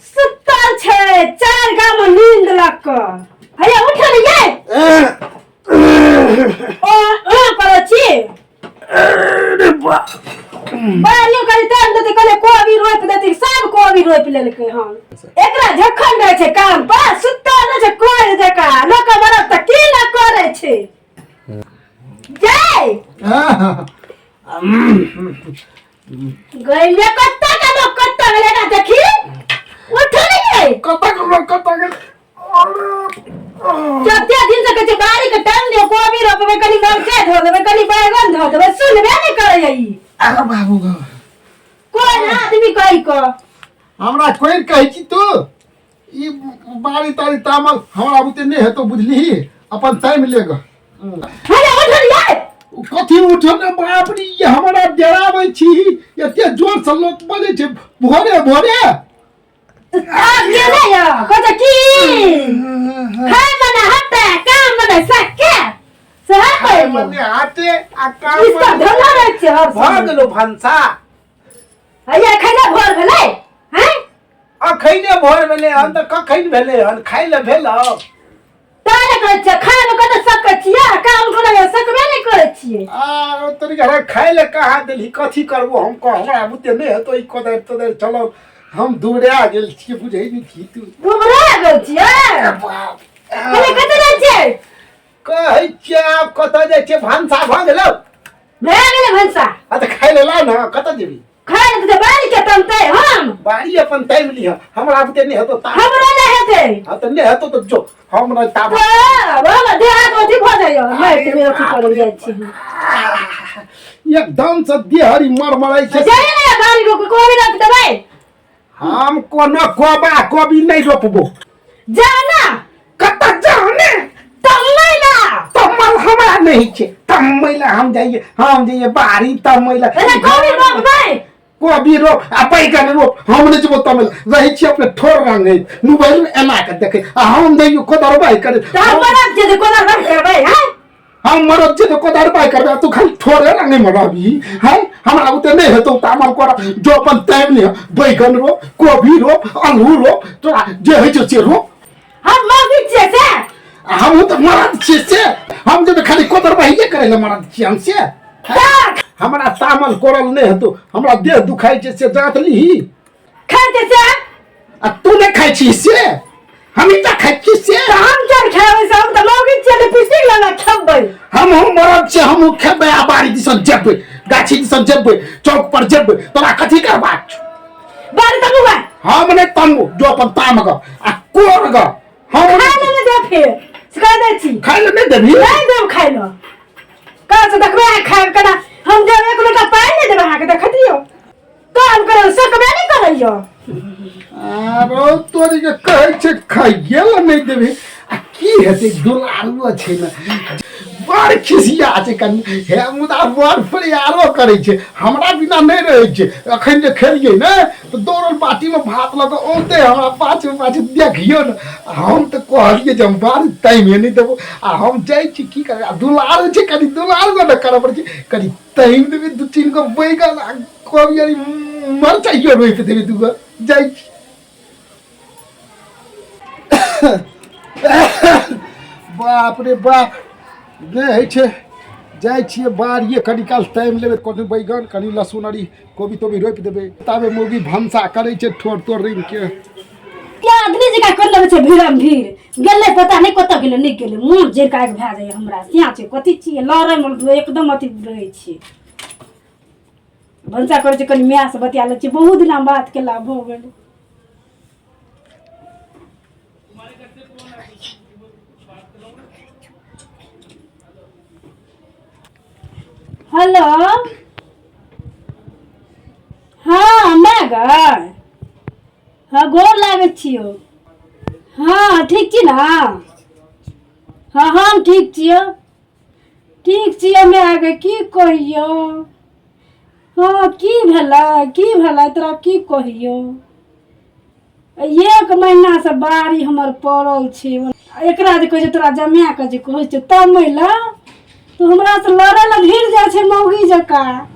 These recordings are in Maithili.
सुतल छै चार गाम नींद लग कऽ। हैया उठल ये ओ ओ करै छी। अरे बा। बारियो करी तब देते, कहले कोबी रोपि देती, सब कोबी रोपि लेलकै हन। एकरा जखन रहै छै काम पर सुतल रहै छै कोइ जकाँ, लोक मरत तऽ की न करै छै। जय गइले कत्ता के लोग कत्ता गेले ना देखी, उठ नहीं गए। कतऽ गेलो, कतऽ गेल? कते दिन से कहै छै बाड़ी के टाइम दियो, कोबी रोपबै, कनी मरचाइ धो देबै, कनी बैगन धो देबै, सुनबे नहि करैया ई। अरे बाबू गो। कोन आदमी कहि कऽ हमरा कोइ कहै छी तू ई बाड़ी ताड़ी तामल हमरा बुते नहि हेतौ, बुझलिही? अपन टाइम ले ग। अरे उठल ये। कथी उठल रे? बाप रे, ई हमरा डराबै छी। एते जोर से लोक बजै छै भोरे भोरे। आब गेलै या कहै की खाय मने हटे काम मने सके सह खाय कहियो। मने हाथे आ काम इसका मने धंधा रहै छै हर भऽ समय। गेलो भनसा। हैया खैला भोर भेलै हैं? अखैने भोर भेलै हन तऽ कखन भेलै हन? खाय लए भेल? तारे कहै छियै खाय मे कतऽ सकै छियै, काम करै सकबे नहि करै छियै। आ तोरी हमरा खाय लए कहाँ देलही? कथी करबो हम? कह, हमरा बुते नहि हेतौ ई कोदारि तोदारि चलौ, हम दुबरा गेल छियै, बुझै नहि छी तू। दुबरा गेल छियै? बाप। कहले कतऽ जाइ छियै? कहै छियै आब कतऽ जाइ छियै, भनसा भऽ गेलौ। भए गेलै भनसा। आ तऽ खाय लए ला ने, कतऽ जेबही? खाय लए तऽ बाड़ी के तमतै हम। बाड़ी अपन तामि लिह, हमरा बुते नहि हेतौ ता। हमरो नहि हेतै। हँ तऽ नहि हेतौ तऽ जो, हम नहि ताब। बाबा देह हाथ अथी भऽ जाइए, माटि मे अथी करल जाइ छी हम। एकदम से देह हरी मरमराइ छै। जाइए ने बाड़ी रोप, कोबी रोप देबै। हम कोनो कोबा कोबी नहि रोपबो। जा ना। कतऽ जाउ ने? तमलै ना। तमल हमरा नहि छै, तमैला हम जाइए, हम जाइए बाड़ी तमैला। अरे कोबी रोपबै। कोबी रोप आ बैगन रोप, हम नहि जेबो तमैला। रहै छी अपने ठोर रंगै मोबाइल में एना के देखै आ हम जइयो कोदरबाइ करे। तऽ हम मरब जे कोदर बाइ करबै हैं? हम मरब जे कोदार पाइ करबै, तू खाली थोड़े रंगे में रहबी हैं? हमरा बुते नहि हेतौ तामल कर, जो अपन टाइम लिह, बैगन रोप, कोबी रोप, आलू रोप, तोरा जे होइ छौ से रोप। हम मौगी छियै से। आ हमहूँ तऽ मरद छियै से, हम जेबै खाली कोदर बहिए करै लए मरद छियै हम से। हमरा तामल कोरल नहि हेतौ, हमरा देह दुखाइ छै से जाँच लिही। खाइ छै से। आ तू नहि खाइ छी से, हम ई खाइ छी से। तऽ हम किया खेबै से? हम तऽ मौगी छियै तऽ पिसी लऽ खेबै। हमहूँ मरद छियै, हमहूँ खेबै आ बाड़ी दिसन जेबै, गाछी दिसन जेबै, चौक पर जेबै, तोरा कथी करबाक छौ? बाड़ी तमू बा। हम नहि तमू, जो अपन ताम ग आ कोर ग, हम खाय लए नहि देब, फेर से कहि दै छी। खाय लए नहि देबही? नहि देब खाय लए। कहाँ से देखबै अहाँ खायब केना? हम देब एक लोटा पानि नहि देबै अहाँके, देखतियौ काम करै सकबे नहि करैया। आरो तोरी के कहै छै खाइए लए नहि देबही, आ की हेतै? दुलारुओ छै ने, बड़ खिसिया छै कनि हे, मुदा बड़ प्यारो करै छै, हमरा बिना नहि रहै छै। एखन जे खेलियै ने तऽ दौड़ल बाटीमे भात लऽ कऽ औतै हमरा पाछू पाछू, देखियौ ने। आ हम तऽ कहलियै जे हम बाड़ी तामिए नहि देबो आ हम जाइ छी, की करबै? आ दुलारू छै, कनि दुलारू ने करऽ पड़ै छै, कनि तामि देबै दू तीन गो बैगन आ कोबी आर मरचाइयो रोपि देबै दूगो, जाइ छी। बाप रे बाप, नहि होइ छै, जाइ छियै बाड़िए, कनि काल टाइम लेबै, कनि बैगन कनि लहसुन आर कोबी तोबी रोपि देबै, ताबे मौगी भनसा करै छै ठोर तोर रंगके। क्या आदमी जकाँ कर लगै छै भीड़म भीड़ गेलै, पता नहि कतऽ गेलै नहि गेलै, मोन जरि कऽ आगि भए जाइए हमरा। सिया छै कथी छियै लड़ैमे एकदम अथी रहै छियै। भनसा करै छै, कनि मायसँ बतिया लै छियै, बहुत दिना बात केला भऽ गेलै। हेलो, हँ माय गै, हँ गोर लागै छियौ। हँ ठीक छी ने? हँ हम ठीक छियौ, ठीक छियौ माय गै। की कहियौ, हँ की भेलै, की भेलै तोरा, की कहियौ, एक महीनासँ बाड़ी हमर पड़ल छै। एकरा जे कहै छै तोरा जमाके जे कहै छै तमै लए, तऽ हमरासँ लड़ै लए भिड़ जाइ छै मौगी जकाँ।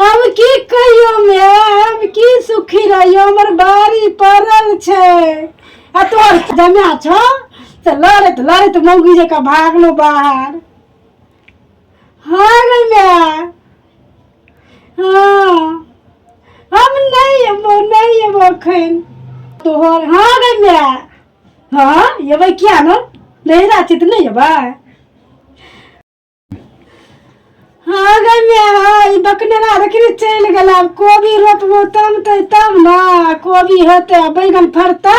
हम की कहियो मैं, हम की सुखी रहियो, हमर बारी पड़ल छै आ तोहर जमा छौ से लड़ैत लड़ैत मौगी जकाँ भागलो बाहर। हाँ गई मैं, हाँ हम नहीं अबो, नहीं अबो अखन तोहर। हाँ गई मैं, हाँ अबै किया न, नैहरा छी तऽ नहि अबै। हाँ गई मैं, हाँ ई बकनेरा देखी चलि गेल। आब कोबी रोपबो तब तऽ तब ने कोबी हेतै आ बैगन फड़तै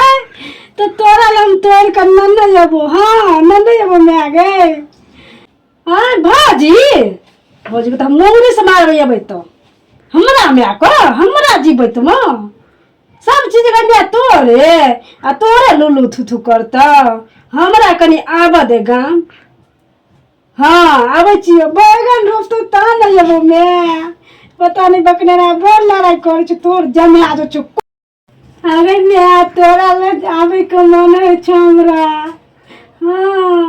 तऽ तोरा लए हम तोड़ि कऽ नेने अयबो। हाँ नेने अयबो माय गै। हाँ भौजी, भौजीके तऽ हम मुंगरीसँ मारबै अबै तऽ हमरा मायके हमरा जीबैत मे सब चीज गै माय तोरे आ तोरे लुलू थुथू करतौ। हमरा कनि आबऽ दे गाम। हाँ आबै छियै, बैगन रोपतौ ता नहि अबो मैं। पता नहि बकनेरा बड़ लड़ाइ करै छै तोर जमा जो छौ। अरे मैं तोरा लग आबै के मन होइ छौ हमरा। हाँ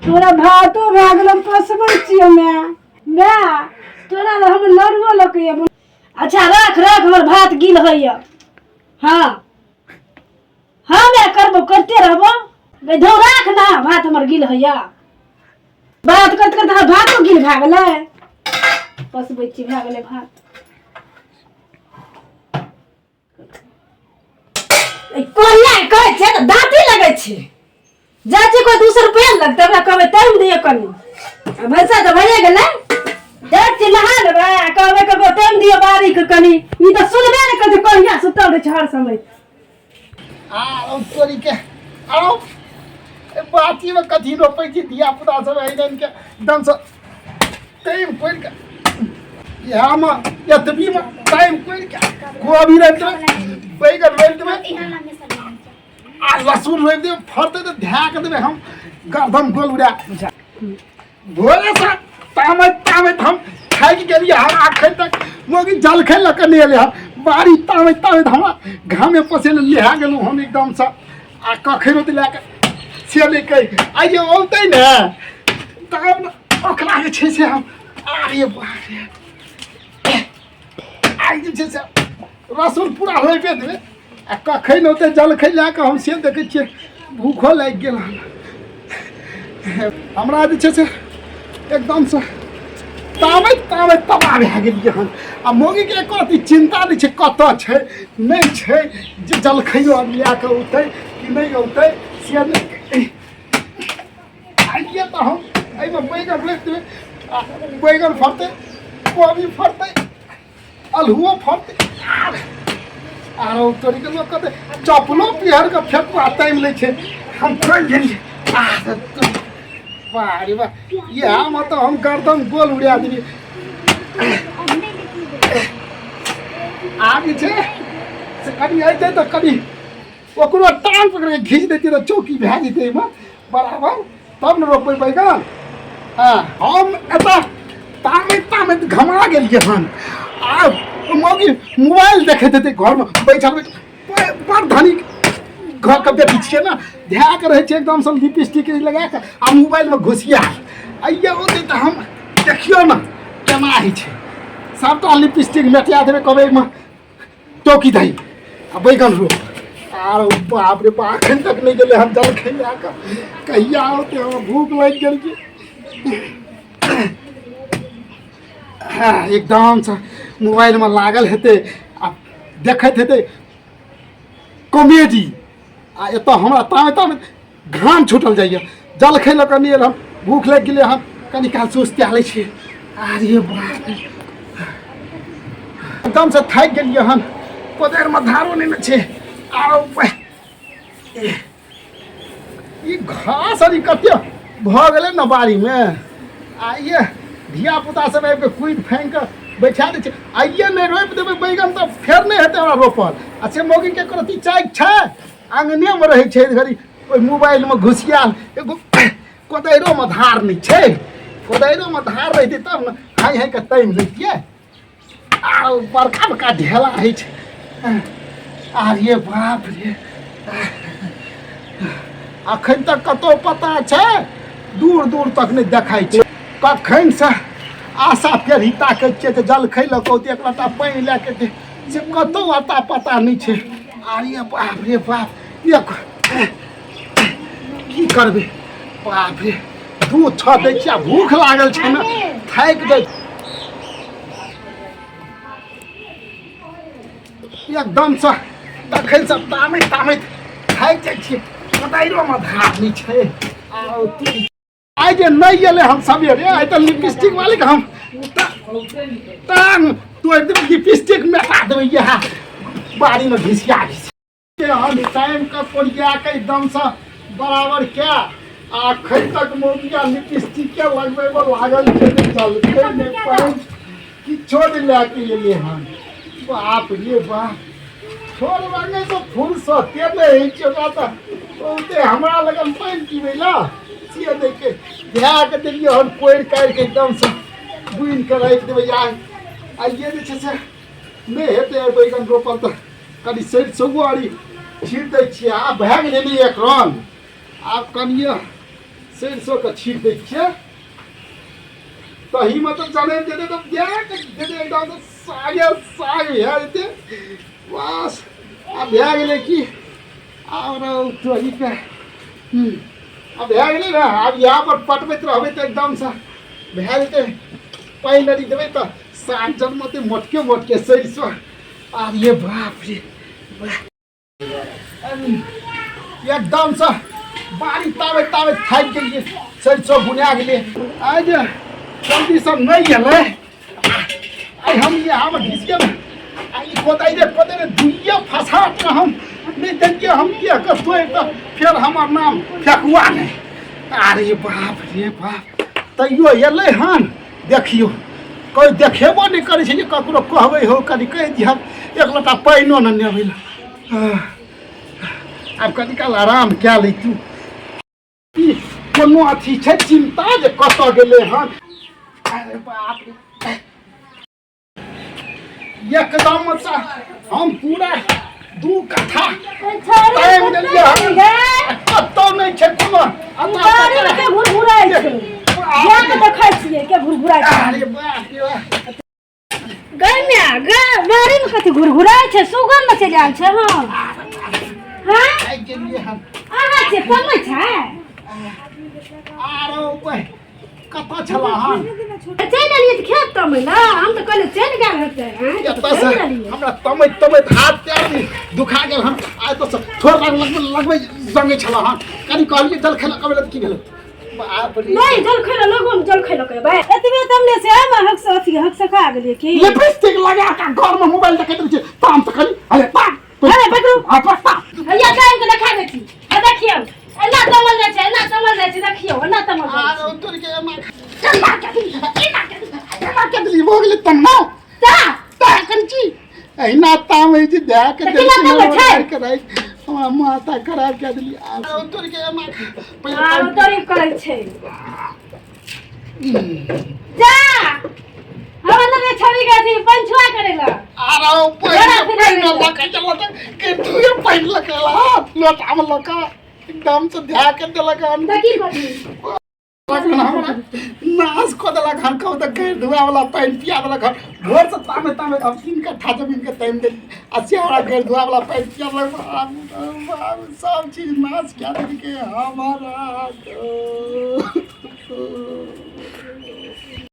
हमरा भातो भए गेल, हम पोसबै छियौ मैं। मैं तोरा लग हम लड़ुओ लऽ के अयबो। अच्छा रख रख, हमर भात गिल होइए। हाँ हाँ मैं करबो, करते रहबो। गै धौ राख ना, भात हमर गिल होइए। बात करते करते हमर भातो गिल भए गेलै। पसबै छी, भए गेलै भात। कोरिया कहै छै तऽ दाँती लगै छै। जाइ छै कोइ 200 रुपया लगतै, ओकरा कहबै टाइम दिअ कनि। आ भैंसा तऽ भइए गेलै, जाइ छियै नहा लेबै आ कहबै ककरो टाइम दिअ बारीके कनि। ई तऽ सुनबे नहि करै छै, कोरिया सुतल रहै छै हर समय। आ तोरी के आओ बाती में कथी रोपै छी धिया पुता सब एहन के एकदमसँ टाइम कोरि के इएहमे एतबीमे टाइम कोरि के कोबी रोपि देबै, बैगन रोपि देबै आ लहसुन रोपि देबै। फड़तै तऽ धए कऽ देबै हम गर्दन गोल उड़ा। भोरेसँ तामैत तामैत हम थाकि गेलियै हन, अखन तक मौगी जलखै लऽ कऽ नहि एलै हन। बाड़ी तामैत तामैत हमरा घामे पसेने लिहा गेलहुँ हम एकदमसँ, आ कखन ओतै लए कऽ से नहि कहि। आइ जे औतै ने तब ने ओकरा जे छै से हम अरे बाप रे, आइ जे छै से रसुन पूरा रोपि देबै आ कखन औतै जलखै लए कऽ हम से देखै छियै। भूखो लागि गेल हन हमरा जे छै से एकदमसँ तामैत तामैत तबाह भए गेलियै हन। आ मौगीके एको रत्ती चिन्ता नहि छै कतऽ छै नहि छै, जे जलखैयो आब लए कऽ औतै कि नहि औतै से नहि। आइए तऽ हम एहिमे बैगन रोपि देबै आ बैगन फड़तै, कोबी फड़तै, अल्हुओ फड़तै। आरो तोरी के लोक कहतै चप्पलो पिहर के फेकुआ तामि लै छै। हम चलि गेलियै। वाह रे वाह, इएहमे तऽ हम गर्दन गोल उड़ा देलियै। आब जे छै से कनि अयतै तऽ कनि ओकरो टांग पकड़ि कऽ घीच दैतियै तऽ चौकी भए जेतै एहिमे बराबर, तब ने रोपबै बैगन। हँ हम एतऽ तामैत तामैत घमा गेलियै हन आ मौगी मोबाइल देखैत हेतै घरमे बैठल बैठल। बड़ धनी घरके बेटी छियै ने, धए कऽ रहै छै एकदमसँ लिपस्टिक लगा कऽ आ मोबाइलमे घुसियाल। आइए औतै तऽ हम देखियौ ने केना होइ छै, सभटा लिपस्टिक मेटिया देबै, कहबै एहिमे चौकी दही आ बैगन रोप। आर बाप रे बाप, एखन तक नहि गेलै हन जलखै लए कऽ, कहिया औतै, हमरा भूख लागि गेल छै। हँ एकदमसँ मोबाइलमे लागल हेतै आ देखैत हेतै कॉमेडी, आ एतऽ हमरा तामे तामे घाम छूटल जाइए। जलखै लऽ कऽ नहि एल हन, भूख लागि गेलै हन, कनि काल सुस्ता लै छियै। अरे बाप रे, एकदमसँ थाकि गेलियै हन, कोदारिमे धारो नहि ने छै। आरो ई घास आर ई कते भऽ गेलै ने बाड़ीमे, आ ये धियापुता सब आबि कऽ कुदि फाँगि कऽ बैठा दै छै। आइए नहि रोपि देबै बैगन तऽ फेर नहि हेतै हमरा रोपल। आ से मौगीके एको रत्ती चाइक छै, आङ्गनेमे रहै छै घड़ी ओहि मोबाइलमे घुसियाल। एगो कोदारिओमे धार नहि छै, कोदारिओमे धार रहितै तब ने हाइ हाइ कऽ तामि लैतियै। आ बड़का बड़का ढेला होइ छै। आरे बाप रे, अखन तक कतहु पता छै, दूर दूर तक नहि देखाइ छै। कखनसँ आशा फेर ही ताकै छियै तऽ जलखै लऽ कऽ औतै, एक लोटा पानि लए कऽ एतै, से कतहु अता पता नहि छै। अरे बाप रे बाप, एक की करबै, बाप रे दूध छऽ दै छियै आ भूख लागल छै ने, थाकि जाइ एकदमसँ। तखनसँ तामैत तामैत थाकि जाइ छियै, कोदारिओमे धार नहि छै। आ आइ जे नहि एलै हम सवेरे, आइ तऽ लिपस्टिक वाली के हम टांग तोड़ि देबै, लिपस्टिक मेटा देबै इएह बाड़ीमे घिसिया घिसिया। हम टाइमके कोरिया के एकदमसँ बराबर कए आ एखन तक मौगिया लिपस्टिके लगबैमे लागल छै, जे चलतै नहि पानि किछो नहि लए के एलियै हन। बाप रे बाप, छोड़ मांगे तऽ फुर्सते नहि होइ छै ओकरा, तऽ बहुते हमरा लगन पानि पीबै लए से नहि के धए कऽ देलियै हन, कोरि कारि कऽ एकदमसँ बुनि कऽ राखि देबै। आइ आइए जे छै से नहि हेतै आइ बैगन रोपल, तऽ कनि सरिसो आरी छीट दै छियै। आब भए गेलै ने एक रंग, आब कनिए सरिसोके छीट दै छियै। तहीमे तऽ जनमि जेतै तऽ बियाह के जेतै एकदम सागे साग भए जेतै। बस आब भए गेलै की आब तोरीके आब भए गेलै ने। आब इएह पर पटबैत रहबै तऽ एकदमसँ भए जेतै। पानि आरी देबै तऽ साग जनमतै मोटके मोटके सरिसो। आर ये बाप रे एकदमसँ बारी ताबैत ताबैत थाकि गेलियै, सरिसो बुना गेलियै। आइ जे जल्दीसँ नहि एलै आइ हम इएहमे घिस गेल। आ ई कोदारिए कोदारिए दुइए फसात हम नहि देलियै, हम देहके तोड़ि तऽ फेर हमर नाम फेकुआ नहि। अरे बाप रे बाप, तैयो एलै हन। देखियौ कोइ देखेबो नहि करै छै जे ककरो कहबै हौ कनि कहि दिहक एक लोटा पानिओ ने नेबै लए। आब कनि काल आराम कए लैतू। ई कोनो अथी छै चिन्ता जे कतऽ गेलै हन। अरे बाप रे, एकदम से हम पूरा दू कट्ठा टाइम देलियै हन, कतौ नहि छै कोनो अता बाड़ी के भुरभुराइ छै, जा के देखै छियै के भुरभुराइ छै। अरे बाप रे बाप। गै माय गै, बाड़ी में कथी घुरघुराइ छै? सुगर ने चलि आयल छै। हँ हँ, आबि गेलियै हन। अहाँ छै कमै छै। आरो कतऽ छला हन? चलि एलियै तऽ खेत तमै ने, हम तऽ कहलियै चलि गेल हेतै। आँय, तऽ एतऽ से चलि एलियै। हमरा तमैत तमैत हाथ पैर भी दुखा गेल हन। आइ तऽ थोड़ लगबै लगबै संगे छला हन, कनि कहलियै जलखै लऽ कऽ की भेलै बाप रे। नहि जलखै लऽ लगो ने, जलखै लऽ कऽ एबै। एतबे तमने से हम हक से अथी हक से खा गेलियै की लिपस्टिक लगा कऽ घर में मोबाइल देखैत रहै छै ताम तऽ कनि अरे पा अरे पकड़ू। आ पा हैया टाइम के देखा दै छी। आ देखियौ एना तमल जाइ छै, एना तमल जाइ छै, देखियौ एना तमल जाइ आर छै। उतर के एना केना के देली, एना के देली, एना के देली, भऽ गेलै तमना ता ता करै छी एहिना ताम होइ छै दए के तऽ केना तमै छै? के राखि हमरा माथा खराब कए देली। आर उतर के एना पहिले आर तोरी करै छै। जा हमरा लगे छौड़ी के अथी पंछुआ करे ला। आरो जरा पहिने फिर पहिने लगे। लऽ के चलत के दुए पहिन लऽ के हाथ लोटामे लऽ के एकदम से धए के देलक हन। तऽ की करबी? हमरा नाश कऽ देलक हन। कहू तऽ गैर धुआ वाला पानि पिया देलक हन। भोर से तामे तामे हम 3 कट्ठा जमीन के तामि देली आ से हमरा गैर धुआ वाला पानि पिया देलक। बाप रे बाप, सब चीज नाश कए देलकै हमारा।